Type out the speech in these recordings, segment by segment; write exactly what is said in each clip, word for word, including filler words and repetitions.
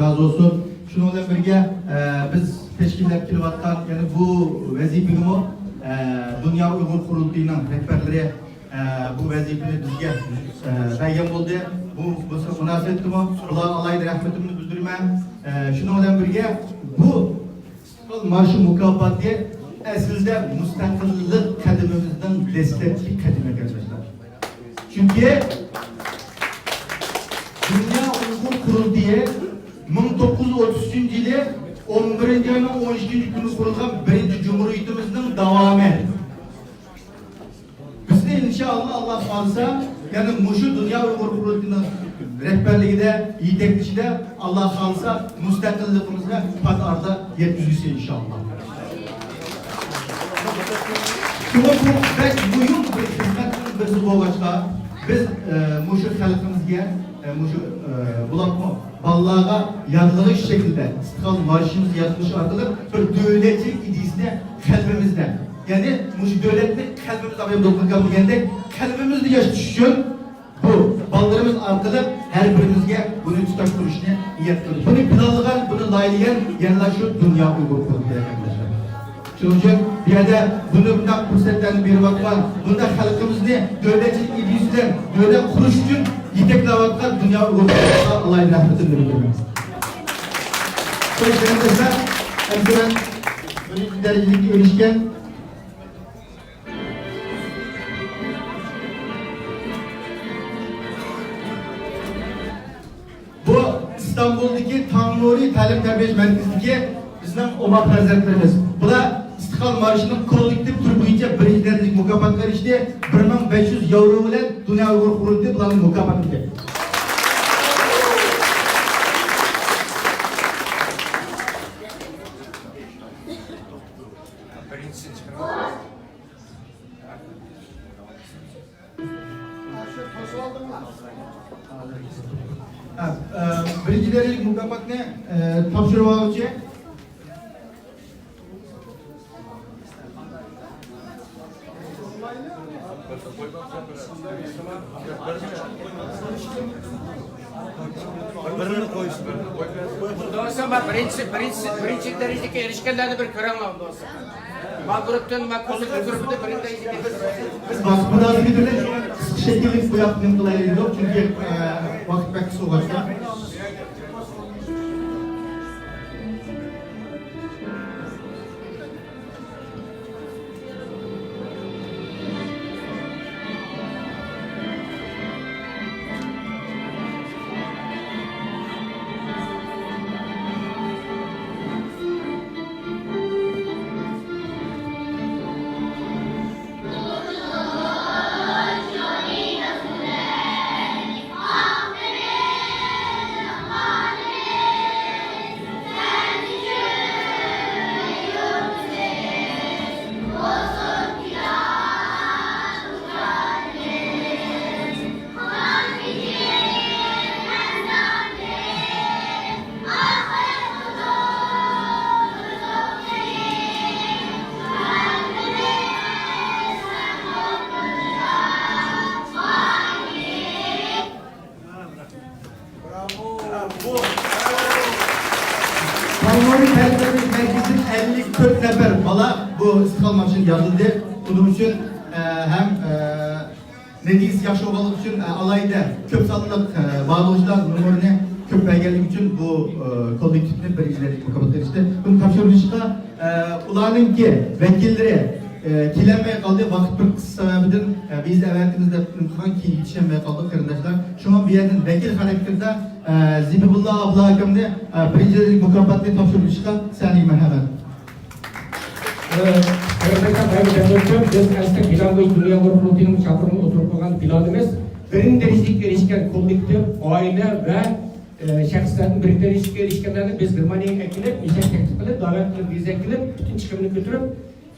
رازى بولسۇن. شۇنىڭ بىلەن بىرگە، ئە، بىز تەشكىللەپ كېلىۋاتقان يەنە بۇ ۋەزىپىگىمۇ، ئە، دۇنيا ئۇيغۇر قۇرۇلتىيىنىڭ رەھبەرلىرى، ئە، بۇ ۋەزىپىنى بىزگە، ئە، بەرگەن بولدى. بۇ، بۇ مۇناسىۋەتتىمۇ بۇلارغا ئالاھىدە رەھمىتىمنى بىلدۈرىمەن. ئە، شۇنىڭ بىلەن بىرگە، بۇ ئىستىقلال مارشى مۇكاپاتى ئەسلىدە مۇستەقىللىق قەدىمىمىزنىڭ دەسلەپكى قەدىمى، قېرىنداشلار. چۈنكى دۇنيا ئۇيغۇر قۇرۇلتىيى مىڭ توققۇز يۈز ئوتتۇز ئۈچىنچى يىلى ئون بىرىنچى ئاينىڭ ئون ئىككىنچى كۈنى قۇرۇلغان بىرىنچى جۇمھۇرىيىتىمىزنىڭ داۋامى. بىزنى ئىنشائاللا، ئاللا خالىسا، يەنە مۇشۇ دۇنيا ئۇيغۇر قۇرۇلتىيىنىڭ رەھبەرلىكىدە، يېتەكلىشىدە، ئاللا خالىسا، مۇستەقىللىقىمىزغا پات ئارىدا يەتكۈزگۈسى ئىنشائاللا. شۇڭا بۇ بەك مۇھىم بىر خىزمەتنىڭ بىرسى بولغاچقا، بىز، ئە، مۇشۇ خەلقىمىزگە، ئە، مۇشۇ، ئە، بولۇپمۇ بالىلارغا يادلىغۇش شەكلىدە ئىستىقلال مارشىمىزنى يادلىغۇش ئارقىلىق بىر دۆلەتچىلىك ئىدىيىسىنى قەلبىمىزدە، يەنى مۇشۇ دۆلەتنى قەلبىمىزدە ئاياندۇرغان دېگەندەك، قەلبىمىزدە ياشىتىش ئۈچۈن بۇ بالىلىرىمىز ئارقىلىق ھەر بىرىمىزگە بۇنى تۇتاشتۇرۇشنى نىيەت قىلدۇق. بۇنى پىلانلىغان، بۇنى لايىھەلىگەن يەنىلا شۇ دۇنيا ئۇيغۇر قۇرۇلتىيى، قېرىنداشلار. شۇنىڭ ئۈچۈن بۇ يەردە بۇنى، بۇنداق پۇرسەتلەرنى بېرىۋاتقان، بۇنداق خەلقىمىزنى دۆلەتچىلىك ئىدىيىسى بىلەن دۆلەت قۇرۇش ئۈچۈن يېتەكلەۋاتقان دۇنيا ئۇيغۇر قۇرۇلتىيىغا ئالاھىدە رەھمىتىمنى بىلدۈرىمەن. خوش، قېرىنداشلار، ئەمدى مەن بىرىنچى دەرىجىلىككە ئېرىشكەن بۇ ئىستانبۇلدىكى تاڭ نۇرى تەلىم تەربىيەلەش مەركىزىدىكى بىزنىڭ ئوماق پەرزەنتلىرىمىز. بۇلار ئىستىقلال مارشىنىڭ كوللېكتىپ تۈرى بويىچە بىرىنچى دەرىجىلىك مۇكاپاتقا ئېرىشتى. بىر مىڭ بەش يۈز ياۋرو بىلەن دۇنيا ئۇيغۇر قۇرۇلتىيى بۇلارنى مۇكاپاتلىدى. ھە، ئە، بىرىنچى دەرىجىلىك مۇكاپاتنى، ئە، تاپشۇرۇۋالغۇچى. بىرىنى قويسۇن. دوستلار، مانا بىرىنچى، بىرىنچى، بىرىنچى دەرىجىگە ئېرىشكەنلەرنى بىر كۆرۈڭلار، دوستلار. ما گۇرۇپتىن، ما كوللېكتىپ گۇرۇپتىن بىرىنچى دەرىجىگە ئېرىشكەن. بىز ۋاقىت مۇناسىۋىتى بىلەن قىسقا شەكىللىك بۇ ياقنى نېمە قىلايلى دېدۇق، چۈنكى، ئە، ۋاقىت بەك قىسقا بولغاچقا. تاڭ نۇرى تەلىم تەربىيەلەش مەركىزىدىن ئەللىك تۆت نەپەر بالا بۇ ئىستىقلال مارشىنى يادلىدى. بۇنىڭ ئۈچۈن، ئە، ھەم، ئە، نەتىجىسى ياخشى بولغانلىقى ئۈچۈن، ئە، ئالاھىدە كۆپ سانلىق، ئە، باھالىغۇچىلار نومۇرىنى كۆپ بەرگەنلىكى ئۈچۈن بۇ، ئە، كوللېكتىپنى بىرىنچى دەرىجىلىك مۇكاپاتقا ئېرىشتى. بۇنى تاپشۇرۇۋېتىشقا، ئە، ئۇلارنىڭكى ۋەكىللىرى، ئە، كېلەلمەي قالدى. ۋاقىت بىر قىس سەۋەبىدىن، ئە، ۋىزا ئەۋەتىمىز دەپ نېمە قىلغان، كېيىن يېتىشەلمەي قالدۇق، قېرىنداشلار. شۇڭا بۇ يەردىن ۋەكىل خاراكتېرىدە، ئە، زېبىبۇللا ئابلا ئاكامنى، ئە، بىرىنچى دەرىجىلىك مۇكاپاتنى تاپشۇرۇۋېتىشقا سەھنىگە مەرھەمەت. ئە، قېرىنداشلار، بەرگەن تەكلىپىم، بىز ئەسلى پىلان بويىچە دۇنيا ئۇيغۇر قۇرۇلتىيىنىڭ چاقىرىقىنى ئوتتۇرىغا قويغان پىلانىمىز بىرىنچى دەرىجىلىككە ئېرىشكەن كوللېكتىپ، ئائىلە ۋە، ئە، شەخسلەردىن بىرىنچى دەرىجىلىككە ئېرىشكەنلەرنى بىز گېرمانىيەگە ئەكېلىپ، ئېشەك تەكلىپ قىلىپ، داۋەت قىلىپ، ۋىزا ئەكېلىپ، پۈتۈن چىقىمنى كۆتۈرۈپ،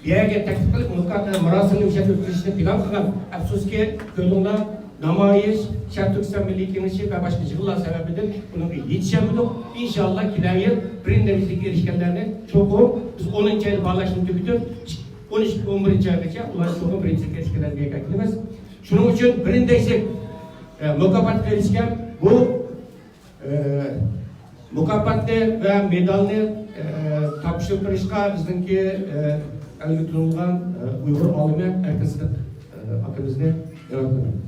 بۇ يەرگە تەكلىپ قىلىپ، مۇكاپات مۇراسىمىنى ئۆشەك ئۆتكۈزۈشنى پىلان قىلغان. ئەپسۇسكى، كۆرۈڭلار، نامايىش، شەرقىي تۈركىستان مىللىي كېڭىشى ۋە باشقا يىغىنلار سەۋەبىدىن بۇنىڭغا يېتىشەلمىدۇق. ئىنشاللا، كېلەر يىل بىرىنچى دەرىجىلىككە ئېرىشكەنلەرنى چوقۇم بىز ئونىنچى ئايدا باھالاشنى تۈگىتىپ، ئون ئۈچ، ئون بىرىنچى ئايغىچە ئۇلارنى چوقۇم بىرىنچىلىككە ئېرىشكەنلەرنى بۇ يەرگە ئەكېلىمىز. شۇنىڭ ئۈچۈن بىرىنچى دەرىجىلىك، ئە، مۇكاپاتقا ئېرىشكەن بۇ ئە، مۇكاپاتنى ۋە مېدالنى، ئە، تاپشۇرۇپ بېرىشقا بىزنىڭكى، ئە، ئەلگە تونۇلغان، ئە، ئۇيغۇر ئالىمى ئەركىن سىدىق، ئە، ئاكىمىزنى دەۋەت قىلىمەن.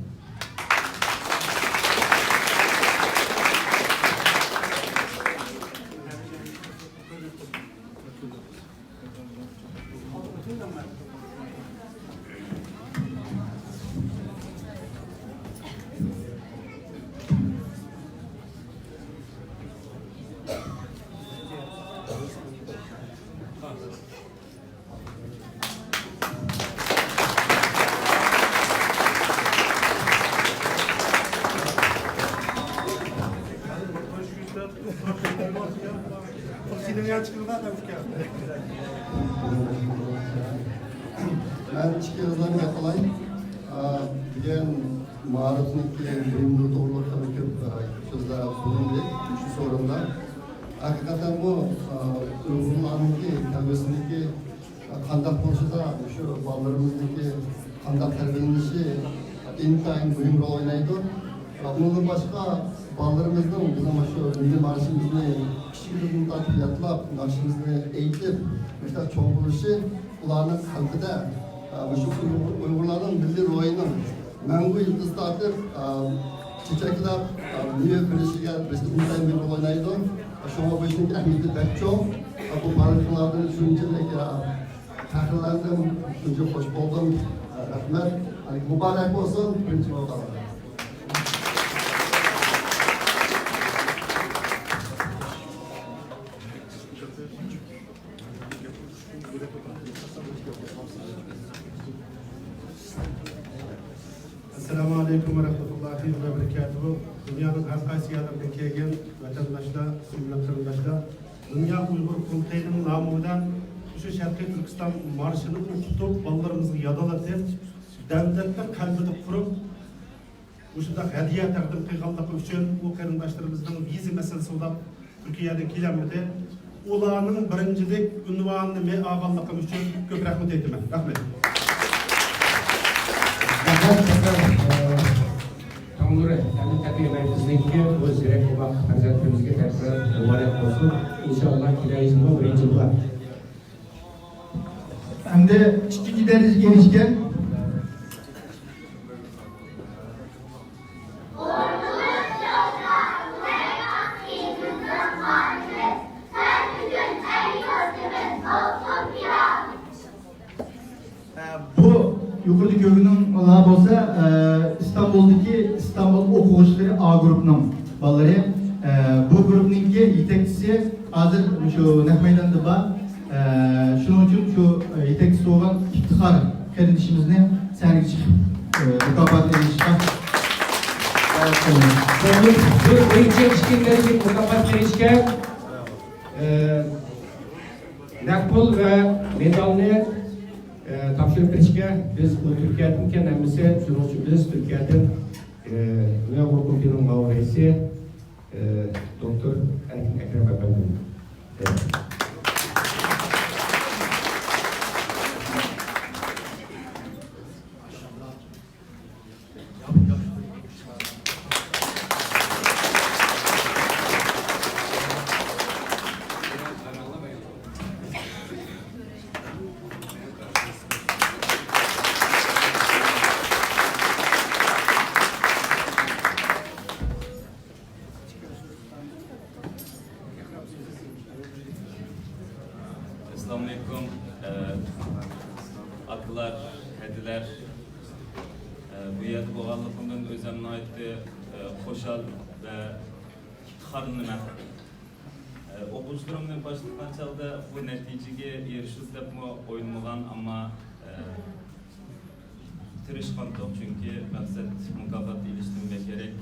مەن ئىككى ئېغىزلارنى گەپ قىلاي. ئا، بۈگۈن مائارىپنىڭكى مۇھىملىقى توغرۇلۇق خېلى كۆپ، ئا، سۆزلەر قىلىندى شۇ سورۇندا. ھەقىقەتەنمۇ، ئا، ئۇيغۇرلارنىڭكى كەلگۈسىدىكى قانداق بولۇشىدا، شۇ بالىلىرىمىزنىڭكى قانداق تەربىيەلىنىشى ئىنتايىن مۇھىم رول ئوينايدۇ. ئۇنىڭدىن باشقا، بالىلىرىمىزنىڭ بىزنىڭ مۇشۇ مىللىي مارشىمىزنى كىچىكلىكىدىن تارتىپ يادلاپ، ناخشىمىزنى ئېيتىپ، مۇشۇنداق چوڭ بولۇشى ئۇلارنىڭ قەلبىدە، ئە، مۇشۇ ئۇيغۇر-، ئۇيغۇرلارنىڭ مىللىي روھىنىڭ مەڭگۈ يىلتىز تارتىپ، ئە، چېچەكلەپ، ئە، مېۋە بېرىشىگە بىز ئىنتايىن مۇھىم رول ئوينايدۇ. شۇڭا بۇ ئىشنىڭ ئەھمىيىتى بەك چوڭ. بۇ بارلىقىڭلاردىن شۇنچىلىك، ئە، پەخىرلەندىم، شۇنچە خوش بولدۇم. رەھمەت. مۇبارەك بولسۇن، بىرىنچى بولغانلار. ئەسسالامۇ ئەلەيكۇم ۋە رەھمەتۇللاھى ۋە بەرىكاتۇھۇ. دۇنيانىڭ ھەر قايسى يەرلىرىدىن كەلگەن ۋەتەنداشلار، سۆيۈملۈك قېرىنداشلار، دۇنيا ئۇيغۇر قۇرۇلتىيىنىڭ نامى بىلەن مۇشۇ شەرقىي تۈركىستان مارشىنى ئوقۇتۇپ، بالىلىرىمىزغا يادلىتىپ، دەۋلەتنى قەلبىدە قۇرۇپ، مۇشۇنداق ھەدىيە تەقدىم قىلغانلىقى ئۈچۈن، ئۇ قېرىنداشلىرىمىزنىڭ ۋىزا مەسىلىسى بولۇپ تۈركىيەدىن كېلەلمىدى. ئۇلارنىڭ بىرىنچىلىك ئۇنۋانىنى مەن ئالغانلىقىم ئۈچۈن كۆپ رەھمەت ئېيتىمەن. رەھمەت. رەھمەت، ئە، تاڭنۇرى، ھەمدە تەبىئىي بىزنىڭكى بۇ زېرەك ئوماق پەرزەنتلىرىمىزگە تەكرار مۇبارەك بولسۇن. ئىنشائاللا، كېلەر يىلمۇ بىرىنچى بولار. ئەمدى ئىككىنچى دەرىجىگە ئېرىشكەن. بۇ يۇقىرىدا كۆرگىنىڭلار بولسا، ئىستانبۇلدىكى ئىستانبۇل ئوقۇغۇچىلىرى ئا گۇرۇپنىڭ بالىلىرى. بۇ گۇرۇپنىڭكى يېتەكچىسى ھازىر شۇ نەق مەيداندا بار. ئە، شۇنىڭ ئۈچۈن شۇ، ئە، يېتەكچىسى بولغان ئىپتىخار قېرىندىشىمىزنى سەھنىگە چىقىپ، ئە، مۇكاپاتنى ئېلىشقا دەۋەت قىلىمىز. بىر ئويۇنچۇق ئىككىنچى دەرىجىلىك مۇكاپاتقا ئېرىشكەن، ئە، نەق پۇل ۋە مېدالنى، ئە، تاپشۇرۇپ بېرىشكە بىز ئۇ تۈركىيەدىن ئىكەن ھەممىسى، شۇنىڭ ئۈچۈن بىز تۈركىيەدىن، ئە، ئۇيغۇر گۇرۇپپىنىڭ مۇئاۋىن رەئىسى، ئە، دوكتور ئەركىن ئەكرەم ئەپەندىنى. ئەسسالامۇئەلەيكۇم، ئە، ئاكىلار، ھەدىلەر. ئە، بۇ يەردە بولغانلىقىمدىن ئۆزۈم ناھايىتى، ئە، خۇشال ۋە ئىپتىخارلىنىمەن. ئە، ئوقۇغۇچىلىرىمنى باشلىغان چاغدا بۇ نەتىجىگە ئېرىشىدۇ دەپمۇ ئويلىمىغان، ئەمما، ئە، تىرىشقانتۇق، چۈنكى مەقسەت مۇكاپات ئېلىشتىن بەكرەك،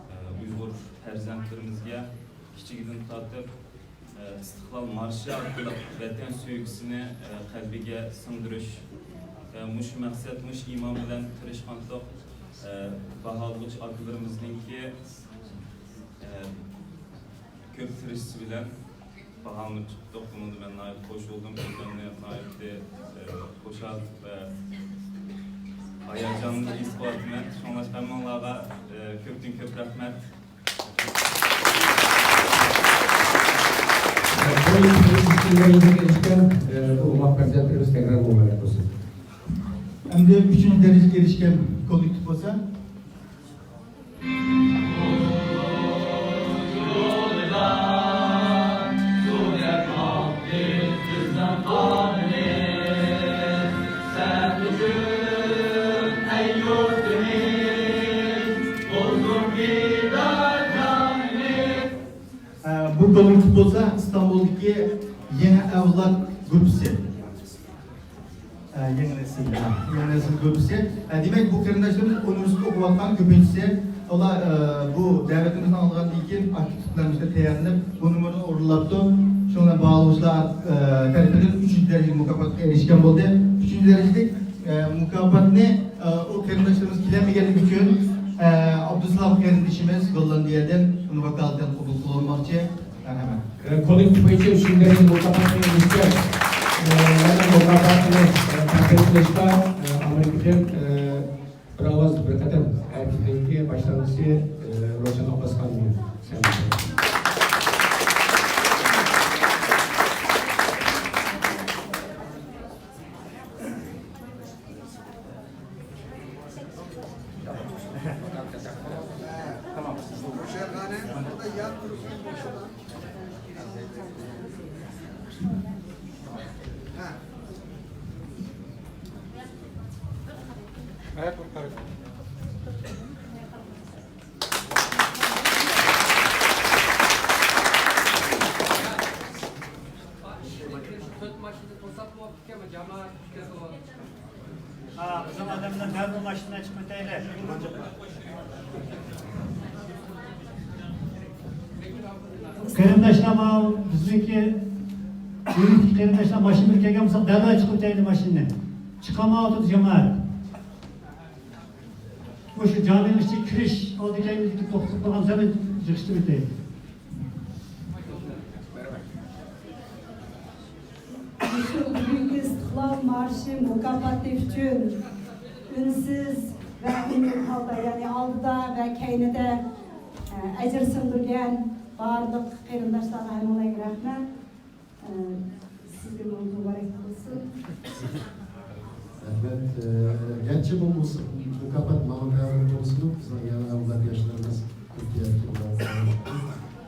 ئە، ئۇيغۇر پەرزەنتلىرىمىزگە كىچىكىدىن تارتىپ، ئە، ئىستىقلال مارشى ئارقىلىق ۋەتەن سۆيگۈسىنى، ئە، قەلبىگە سىڭدۈرۈش ۋە مۇشۇ مەقسەت، مۇشۇ ئىمان بىلەن تىرىشقانتۇق، ئە، باھالىغۇچى ئاكىلىرىمىزنىڭكى، ئە، كۆپ تىرىشىشى بىلەن باھالىنىپ چىقتۇق. بۇنىڭدا مەن ناھايىتى خوش بولدۇم. ئۆزۈمنى ناھايىتى، ئە، خۇشال ۋە ھاياجانلىق ھېس قىلىۋاتىمەن. شۇڭلاشقا ھەممىڭلارغا، ئە، كۆپتىن كۆپ رەھمەت. دەرىجىگە ئېرىشكەن، ئە، بۇ ئوماق پەرزەنتلىرىمىز تەكرار مۇبارەك بولسۇن. ئەمدى ئۈچىنچى دەرىجىگە ئېرىشكەن كوللېكتىپ بولسا. ئە، بۇ كوللېكتىپ بولسا ئىستانبۇلدىكى يېڭى ئەۋلاد گۇرۇپپىسى. ئە، يېڭى نەسىل، ھە، يېڭى نەسىل گۇرۇپپىسى. ئە، دېمەك، بۇ قېرىنداشلىرىمىز ئۇنىۋېرسىتېتتا ئوقۇۋاتقان كۆپىنچىسى. ئۇلار، ئە، بۇ دەۋىتىمىزنى ئاڭلىغاندىن كېيىن ئاكتىپ تىپلەرنى تەييارلىنىپ، بۇ نومۇرنى ئورۇنلاپتۇ. شۇڭا باھالىغۇچىلار، ئە، تەرىپىدىن ئۈچىنچى دەرىجىلىك مۇكاپاتقا ئېرىشكەن بولدى. ئۈچىنچى دەرىجىلىك، ئە، مۇكاپاتنى، ئە، ئۇ قېرىنداشلىرىمىز كېلەلمىگەنلىكى ئۈچۈن، ئە، ئابدۇسالام قېرىندىشىمىز گوللاندىيەدىن ئۇنى ۋاكالىتەن قوبۇل قىلىۋالماقچى. مەرھەمەت. ئە، كوللېكتىپ بويىچە ئۈچىنچى دەرىجىلىك مۇكاپاتنى ئېلىشكە، ئە، يەنە مۇكاپاتنى، ئە، تەقدىم قىلىشقا، ئە، ئامېرىكىدىن، ئە، بىر ئاۋاز بىر قەدەم ھەرىكىتىنىڭكى باشلامچىسى، ئە، روشەن ئابباس خانىمنى سەھنىگە. ھا، بىزنىڭ ئادەملەر دەل بۇ ماشىنىدىن چىقىپ ئۆتەيلى. قېرىنداشلار، ماۋۇ بىزنىڭكى ئۆيدىكى قېرىنداشلار ماشىنا بىلەن كەلگەن بولسا، دەل چىقىپ ئۆتەيلى ماشىنىنى. چىقالمايۋاتىدۇ جامائەت. مۇشۇ جامىنىڭ ئىچىگە كىرىش ئالدى كەينىدىكى توختىتىپ قالغان زەمەن يىغىشتۇرۇپ ئۆتەيلى. مۇشۇ بۈگۈنكى ئىستىقلال مارشى مۇكاپاتى ئۈچۈن ئۈنسىز ۋە ئۈنلۈك ھالدا، يەنى ئالدىدا ۋە كەينىدە، ئە، ئەجىر سىڭدۈرگەن بارلىق قېرىنداشلارغا ھەممىڭلارغا رەھمەت. ئە، سىزگىمۇ مۇبارەك بولسۇن. رەھمەت. ئە، گەرچە بولمىسۇن، مۇكاپات ماڭا تەۋە بولسىمۇ، بىزنىڭ يېڭى ئەۋلاد ياشلىرىمىز تۈركىيەدىكى بۇلار.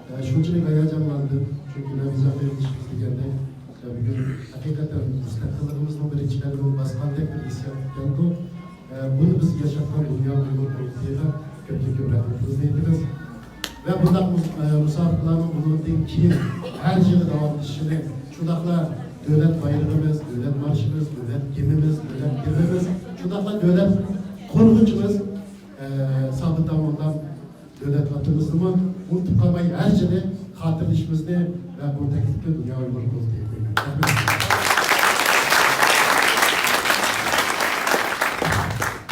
ئە، شۇنچىلىك ھاياجانلاندىم، چۈنكى نەبىزە قېرىندىشىمىز دېگەندەك، ئە، بۈگۈن ھەقىقەتەن مۇستەقىللىقىمىزنىڭ بىرىنچى قەدىمىنى باسقاندەك بىر ھېسسىيات كەلدى. ئە، بۇنى بىز ياشاتقان دۇنيا ئۇيغۇر قۇرۇلتىيىغا كۆپتىن كۆپ رەھمىتىمىزنى ئېيتىمىز. ۋە بۇنداق مۇس-، ئە، مۇسابىقىلەرنىڭ بۇنىڭدىن كېيىن ھەر يىلى داۋاملىشىشىنى، شۇنداقلا دۆلەت بايرىقىمىز، دۆلەت مارشىمىز، دۆلەت گىمنىمىز، دۆلەت گېربىمىز، شۇنداقلا دۆلەت قورغىنىچىمىز، ئە، سابىت داۋاملار دۆلەت ئاتىمىزنىمۇ ئۇنتۇپ قالماي، ھەر يىلى خاتىرىلىشىمىزنى ۋە بۇ تەكلىپنى دۇنيا ئۇيغۇر قۇرۇلتىيىغا قويىمەن. رەھمەت.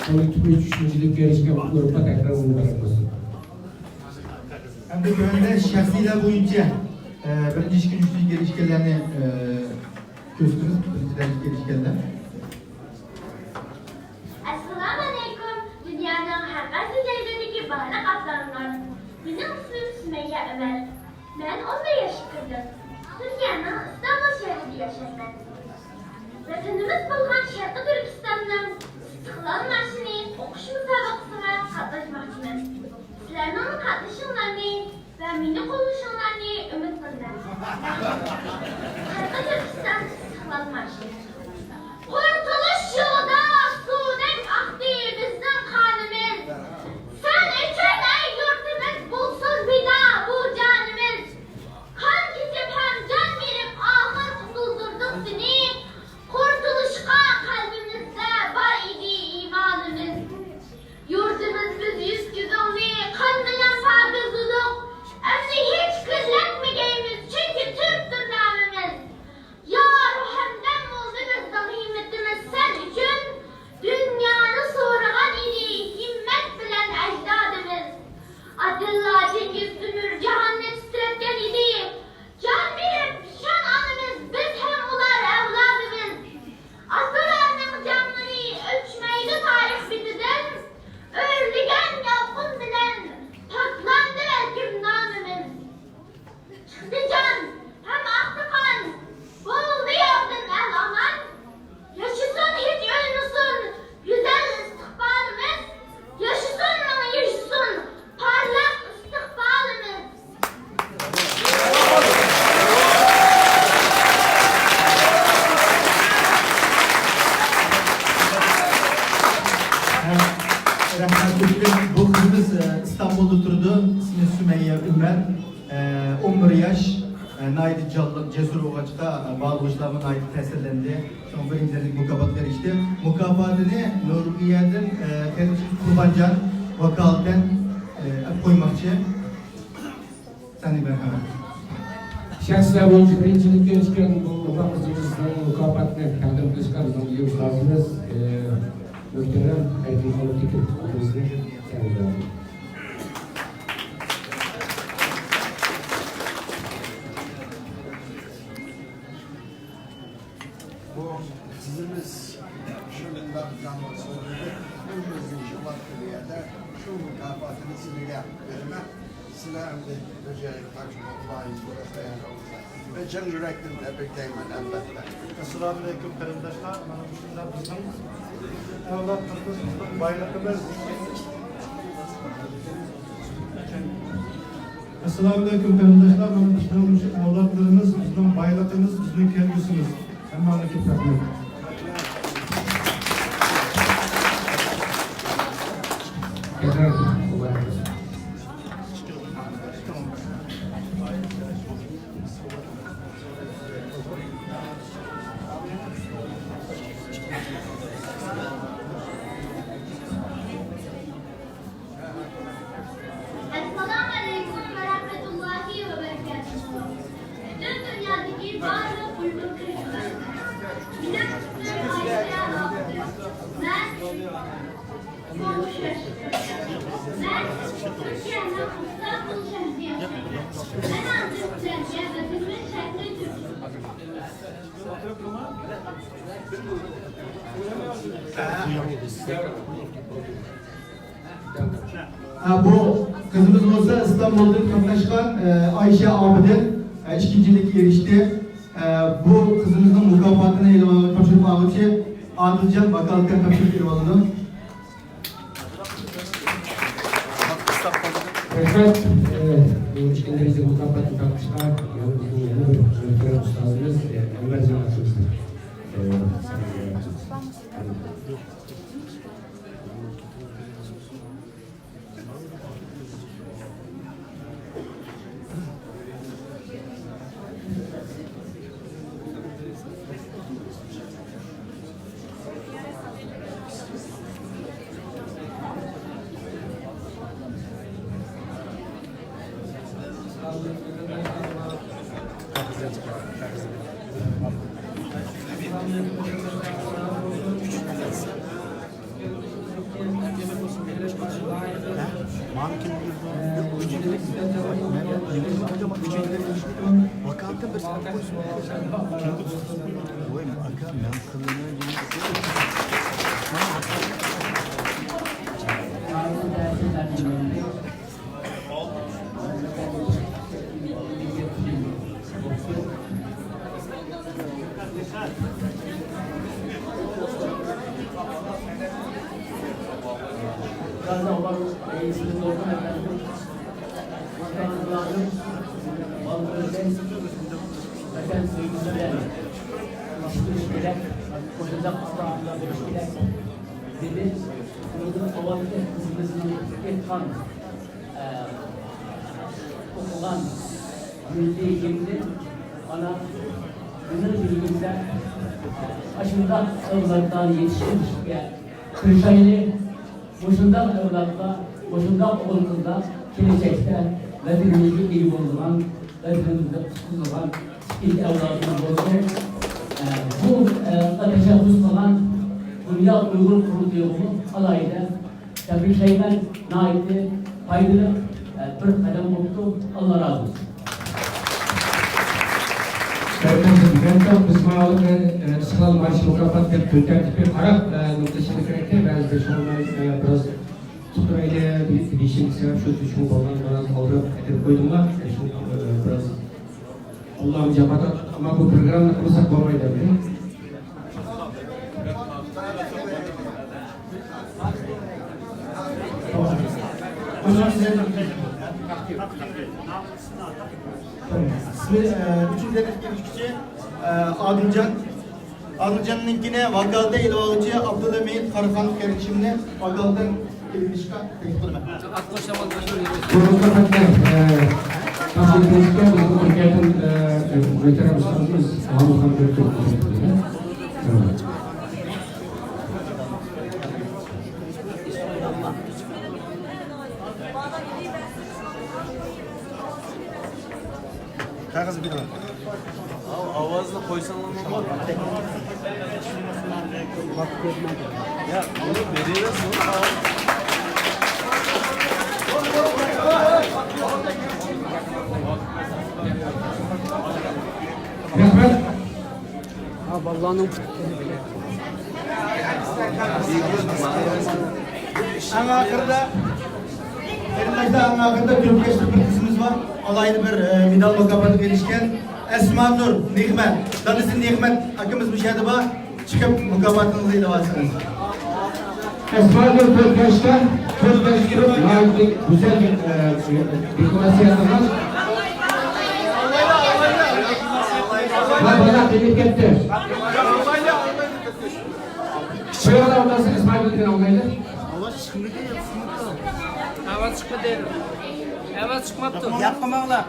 كوللېكتىپ ئۈچىنچىلىككە ئېرىشكەن گۇرۇپپا تەكرار مۇبارەك بولسۇن. ئەمدى تۆۋەندە شەخسىيلەر بويىچە، ئە، بىرىنچى، ئىككىنچى، ئۈچىنچىگە ئېرىشكەنلەرنى، ئە، كۆرسىتىمىز. بىرىنچى دەرىجىگە ئېرىشكەنلەر. ئەسسالامۇئەلەيكۇم، دۇنيانىڭ ھەر قايسى جايلىرىدىكى بارلىق ئابلاملار. مېنىڭ ئىسمىم سۈمەييە ئۆمەر. مەن ئون بىر ياشقا كىردىم. تۈركىيەنىڭ ئىستانبۇل شەھىرىدە ياشايمەن. ۋەتىنىمىز بولغان شەرقىي تۈركىستاننىڭ ئىستىقلال مارشىنى ئوقۇش مۇسابىقىسىغا قاتناشماقچىمەن. سىلەرنىڭ قاتنىشىشىڭلارنى ۋە مېنى قوللىشىڭلارنى ئۈمىد قىلىمەن. شەرقىي تۈركىستان ئىستىقلال مارشى. قۇرتۇلۇش يولىدا سۇدەك ئاقتى بىزنىڭ قانىمىز. سەن ئۈچۈن، ئەي يۇرتىمىز، بولسۇن پىدا بۇ جانىمىز. قان كېچىپ ھەم جان بېرىپ ئاخىر قۇتۇلدۇردۇق سېنى. قۇرتۇلۇشقا قەلبىمىزدە بار ئىدى ئىمانىمىز. يۇرتىمىز، بىز يۈز-كۆزۈڭنى قان بىلەن پاكىزلىدۇق. ئەمدى ھېچ كىرلەتمىگەيمىز، چۈنكى تۈركتۇر نامىمىز. يار ھەمدەم بولدى ياش، ئە، ناھايىتى جانلىق، جەسۇر بولغاچقا، ئە، بارلىق ئوقۇغۇچىلارمۇ ناھايىتى تەسىرلەندى. شۇڭا بىرىنچى دەرىجىلىك مۇكاپاتقا ئېرىشتى. مۇكاپاتىنى نورۋېگىيەدىن، ئە، قېرىندىشىمىز قۇربانجان ۋاكالىتەن، ئە، ئەپ قويماقچى. سەندىن مەرھەمەت. شەخسلەر بويىچە بىرىنچىلىككە ئېرىشكەن بۇ ئوغۇل قىزىمىزنىڭ مۇكاپاتىنى تەقدىم قىلىشقا بىزنىڭ ئۇستازىمىز، ئە، مۆھتەرەم ئەيدىن ئالىپ كېتىپ، ئۆزىنى سەھنىگە. بۇ قىزىمىز شۇنداق جانلىق سۆزلىدى، ھەممىمىزنى يىغلاتتى بۇ يەردە. شۇ مۇكاپاتىنى سىلىگە بېرىمەن. سىلەر ئەمدى بىر جايغا تاپشۇرۇپ ئالايىڭ، بۇ ئەسەرنى. ۋە چىن يۈرەكتىن تەبرىكلەيمەن، ئەلۋەتتە. ئەسسالامۇئەلەيكۇم قېرىنداشلار، مانا مۇشۇنداق بىزنىڭ ئەۋلادلىرىمىز، بىزنىڭ بايلىقىمىز. ئەسسالامۇئەلەيكۇم قېرىنداشلار، مانا بىزنىڭ مۇشۇ ئەۋلادلىرىمىز، بىزنىڭ بايلىقىمىز، بىزنىڭ كەلگۈسىمىز. ھەممىڭلارغا كۆپ رەھمەت. ئەسسالامۇئەلەيكۇم ۋە رەھمەتۇللاھى ۋە بەرىكاتۇھۇ. پۈتۈن دۇنيادىكى بارلىق ئۇيغۇر قېرىنداشلار. مېنىڭ ئىسمىم ئايشە ئابىدىن. مەن مەن تۈركىيەنىڭ ئىستانبۇل شەھىرىدە ياشايمەن. مەن ھازىر سىلەرگە ۋەتىنىمىز شەرقىي تۈركىستان. ھە، بۇ قىزىمىز بولسا ئىستانبۇلدىن قاتناشقان، ئە، ئايشە ئابىدىن، ئە، ئىككىنچىلىككە ئېرىشتى. ئە، بۇ قىزىمىزنىڭ مۇكاپاتىنى تاپشۇرۇپ ئالغۇچى ئادىلجان ۋاكالىتەن تاپشۇرۇپ ئېلىۋالىدۇ. رەھمەت، ئە، بۇ ئىككىنچى دەرىجىلىك مۇكاپاتنى تاپقۇچىغا يەنە بىزنىڭ يەنە بىر مۆھتەرەم ئۇستازىمىز، ئە، ئەنۋەرجان ئاكىمىزنى، ئە، سەھنىگە دەۋەت قىلىمىز. مانا كىم بۇيرۇدى؟ يوق، ئۈچىنچى، ئۈچىنچى، ۋاكالىتەن بىرسى ئاپ قويسۇن. كىمگە تۇتقۇزۇپ بۇيرۇدى؟ ۋاي، ئاكا، مەن قىلىمەن. ۋەتەن سۆيگۈسى بىلەن باشلىنىش كېرەك، مۇشۇنداق ئىستىقبالدا بولۇش كېرەك، دېدى. ئۇنىڭدىن ئاۋۋال قىزىمىزنىڭ ئېيتقان ئوقۇغان مىللىي ھىمنى، ئانا، مېنىڭ يۈرىكىمدە ئاشۇنداق ئەۋلادلارنى يېتىشتۈرۈشكە تىرىشايلى. مۇشۇنداق ئەۋلادلار، مۇشۇنداق ئوغۇل-قىزلار كېلەچەكتە ۋەتىنىمىزگە ئىگە بولىدىغان، ۋەتىنىمىزنى قۇتقۇزىدىغان ئىككىنچى ئەۋلادىمىز بولسۇن. ئە، بۇ، ئە، تەشەببۇس قىلغان دۇنيا ئۇيغۇر قۇرۇلتىيىغىمۇ ئالاھىدە تەبرىكلەيمەن، ناھايىتى پايدىلىق، ئە، بىر قەدەم بوپتۇ. ئاللا رازى بولسۇن. بەرىكاللا، بىز مانا، ئە، ئىستىقلال مارشى مۇكاپاتى دەپ كۈن تەرتىپىگە قاراپ، ئە، نۇقتا چۈشىنىش كېرەكتى. بەزىدە شۇڭا مەن، ئە، بىراز تۇتۇپ تۇرايلى دېيىشىم سەۋەب شۇ، شۇ بولغان بىراز ئالدىراپ ئەكىرىپ قويدۇملا. شۇ، ئە، بىراز ئاللام جاپا تارتتۇق، ئەمما بۇ پروگراممىنى قىلمىساق بولمايدۇ ئەمدى. ئىسمى، ئە، ئۈچىنچى دەرىجىلىك ئۆگىتىشى، ئە، ئادىلجان. ئادىلجاننىڭكىنى ۋاكالىتەن ئېلىۋالغۇچى ئابدۇلھەمىد قاراخان قېرىندىشىمنى ۋاكالىتەن ئېلىۋېلىشقا تەكلىپ قىلىمەن. بۇرۇنقى خەتلەر، ئە، بىزنىڭ بىر كەتىن، ئە، ۋەتەن ئۇستازىمىز ئالىمخان بىر كۆپ. قەغەزنى بېرىڭ. ئاۋازنى قويساڭلارمۇ بار. يا، بۇنى بېرىۋەرسۇن. رەھمەت. ھا، بالىلارنىڭ پۇتى. ئەڭ ئاخىرىدا، قېرىنداشلار، ئەڭ ئاخىرىدا كۆپ كەشلىك بىر قىزىمىز بار. ئالاھىدە بىر، ئە، مېدال مۇكاپاتىغا ئېرىشكەن. ئەسمانۇر نېمەت، دادىسى نېمەت ئاكىمىز مۇشۇ يەردە بار. چىقىپ مۇكاپاتىڭىزنى ئېلىۋالسىڭىز. ئەسمانۇر تۆت ياشتا، تۆت ياشتا ناھايىتى گۈزەل، ئە، دېكلاراتسىيە قىلغان. ھا، بالا قېلىپ كەتتى. كىچىك بالا ئويناسا ئىسمائىل بىلەن ئوينايدۇ. ئاۋاز چىقمىدى. ئاۋاز چىقماپتۇ. ياقماڭلار.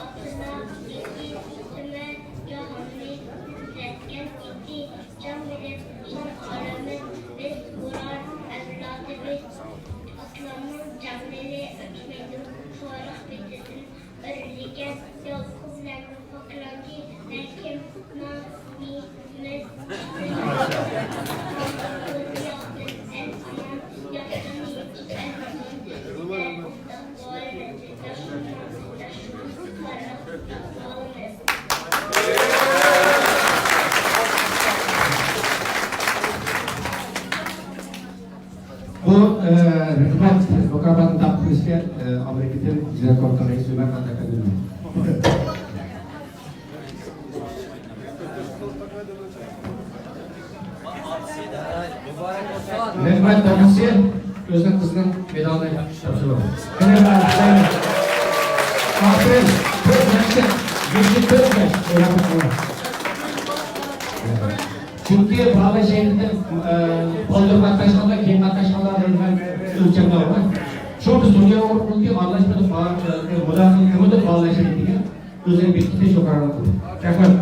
ئاتىنا ئېتى ئۈستىمە جاھاننى تىترەتكەن ئېتى، جان بېرىپ شان ئالىمىز بىز ئۇرار ئەۋلادىمىز. ئاتلارنىڭ جانلىرى ئۆچمەيدۇ، تارىخ بېتىدىن ئۆرلىگەن يالقۇنلارنىڭ پاكراكى بەلكىم نامىمىز. بۇ، ئە، رىغبەت مۇكاپاتىنى تارقىتىشكە، ئە، ئامېرىكىدىن جىنايەت كومىتېتىنىڭ رەئىسى ئۆمەر خان تەكلىپ قىلدى. رىغبەت دادىسى ئۆزىنىڭ قىزىنىڭ مېدالىنى تاپشۇرىدۇ. قېنى، ئالقىشلايمىز. ئاپىرىن، تۆت ياشتىن يەتتە تۆت ياش ئويناپ. چۈنكى بالا شەھىرىدە، ئە، بالدۇر قاتناشقانلار، كېيىن قاتناشقانلار بىلەن ئۆلچەمدە بار. شۇ بىز دۇنيا ئورنىدىكى ئارىلاشمىدۇق، مۇداپىئە قىلمىدۇق بالا شەھىرىدىكى. ئۆزىنى بېكىتىپ شۇ قارارنى قىلدى. رەھمەت.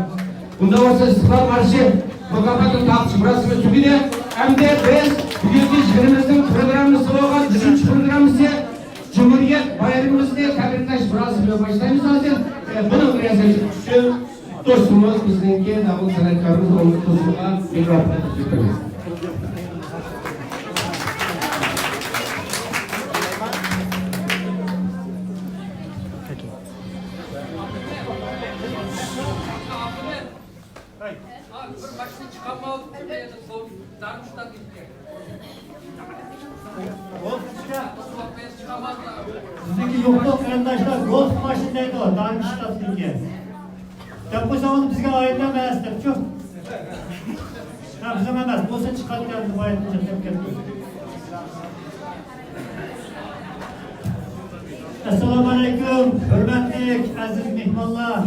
بۇنداق بولسا ئىستىقلال مارشى مۇكاپاتىنى تارقىتىش مۇراسىمى تۈگىدى. ئەمدى بىز بۈگۈنكى يىغىنىمىزنىڭ پروگراممىسى بولغان ئۈچىنچى پروگراممىسى جۇمھۇرىيەت بايرىمىمىزنى تەبرىكلەش مۇراسىمى بىلەن باشلايمىز ھازىر. ئە، بۇنىڭ رىياسەتچىسى دوستىمىز، بىزنىڭكى ناملىق سەنئەتكارىمىز ئومۇر تۇرسۇنغا مىكروفوننى تەكلىپ قىلىمىز. بىزنىڭكى يوقلۇق قېرىنداشلار، گولف ماشىنا دەيدۇ، دارمىشتاتنىڭكى. دەپ قويساڭىز بىزگە ئائىت ئەمەس دەپچۇ. ھە، بىزنىڭ ئەمەس، بولسا چىقاتتى، دەپ كەتتى. ئەسسالامۇئەلەيكۇم، ھۆرمەتلىك ئەزىز مېھمانلار.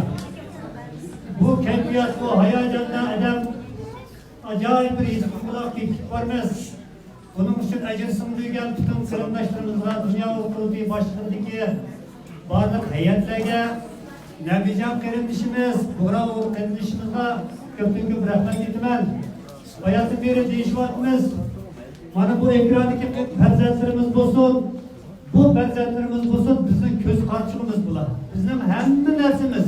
بۇ كەيپىيات، بۇ ھاياجاندا ئادەم ئاجايىپ بىر ھېس-تۇيغۇلارغا بېكىپ بارىمىز. بۇنىڭ ئۈچۈن ئەجىر سىڭدۈرگەن پۈتۈن قېرىنداشلىرىمىزغا، دۇنيا ئۇرۇق قۇرۇلتىيى باشلىقىدىكى بارلىق ھەيئەتلەرگە، نەبىجان قېرىندىشىمىز، بۇغرا ئۇرۇق قېرىندىشىمىزغا كۆپتىن كۆپ رەھمەت ئېيتىمەن. باياتىن بېرى دېيىشىۋاتىمىز، مانا بۇ ئېكراندىكى پەرزەنتلىرىمىز بولسۇن، بۇ پەرزەنتلىرىمىز بولسۇن، بىزنىڭ كۆز قارىچۇقىمىز بۇلار. بىزنىڭ ھەممە نەرسىمىز،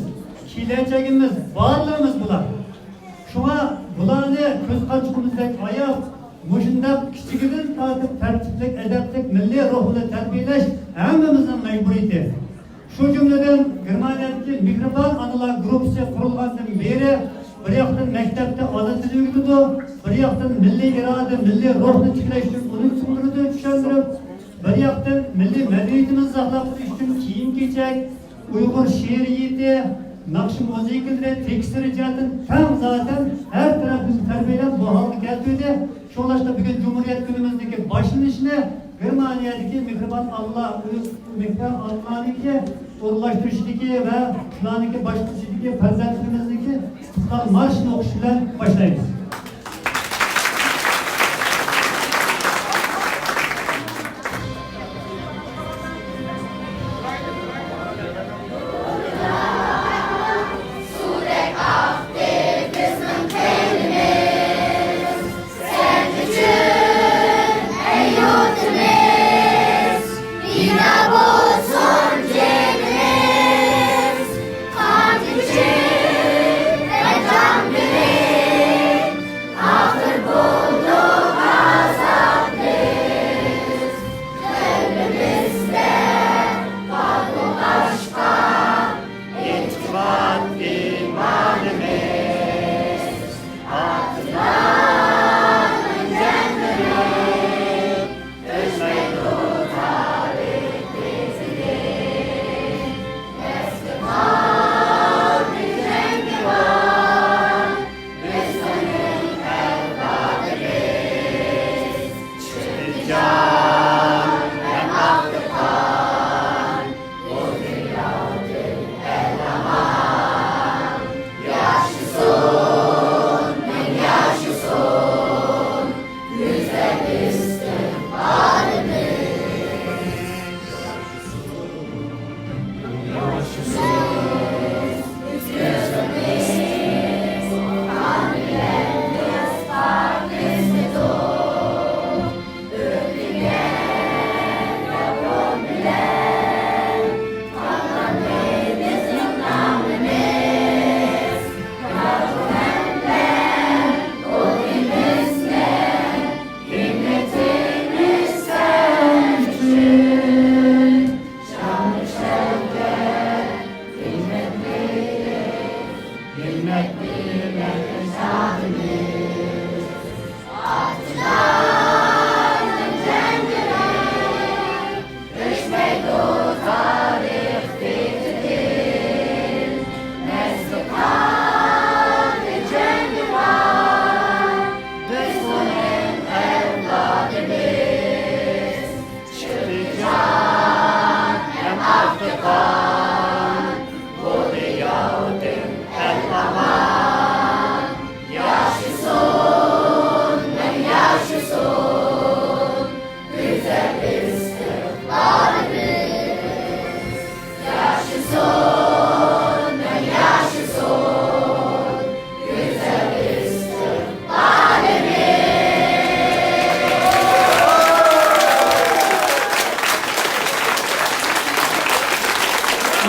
كېلەچىكىمىز، بارلىقىمىز بۇلار. شۇڭا بۇلارنى كۆز قارىچۇقىمىزدەك ئاياپ، مۇشۇنداق كىچىكىدىن تارتىپ تەرتىپلىك، ئەدەپلىك، مىللىي روھىنى تەربىيەلەش ھەممىمىزنىڭ مەجبۇرىيىتى. شۇ جۈملىدىن گېرمانىيەدىكى مېھرىبان ئانىلار گۇرۇپپىسى قۇرۇلغاندىن بېرى، بىر ياقتىن مەكتەپتە ئانا تىلنى ئۆگىتىدۇ، بىر ياقتىن مىللىي ئىرادە، مىللىي روھنى تىكلەش ئۈچۈن ئۇنى سىڭدۈرىدۇ، چۈشەندۈرۈپ، بىر ياقتىن مىللىي مەدەنىيىتىمىزنى ساقلاپ قېلىش ئۈچۈن كىيىم-كېچەك، ئۇيغۇر شېئىرىيىتى، ناخشا مۇزىكىلىرى، تېكىستلىرى جەھەتتىن تەڭ زاتەن ھەر تەرەپتىن تەربىيەلەپ بۇ ھالغا كەلتۈردى. شۇڭلاشقا بۈگۈن جۇمھۇرىيەت كۈنىمىزنىڭكى باشلىنىشىنى گېرمانىيەدىكى مېھرىبان ئاللا، مېھرىبان ئاللانىڭكى ئورۇنلاشتۇرۇشىدىكى ۋە شۇلارنىڭكى باشقۇرۇشىدىكى پەرزەنتلىرىمىزنىڭكى ئىستىقلال مارشىنى ئوقۇش بىلەن باشلايمىز.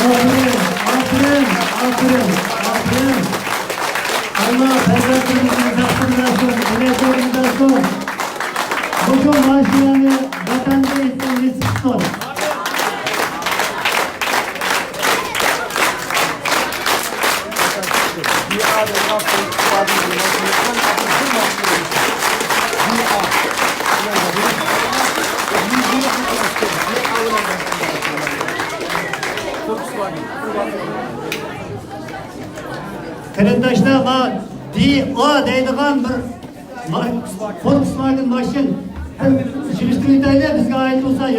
ئاپىرىن، ئاپىرىن، ئاپىرىن، ئاپىرىن. ئاللا پەرزەنتلىرىمىزنى بەختىنى بەرسۇن، كېلەچەكنى بەرسۇن. مۇشۇ ماشىنىنى ۋەتەنگە ئېيتقىلى نېسىپ قىلسۇن. قېرىنداشلار، ما دى ئا دەيدىغان بىر ما-، فولكسۋاگېن ماشىنا. ھەم يىغىشتۇرۇۋېتەيلى، بىزگە ئائىت بولسا.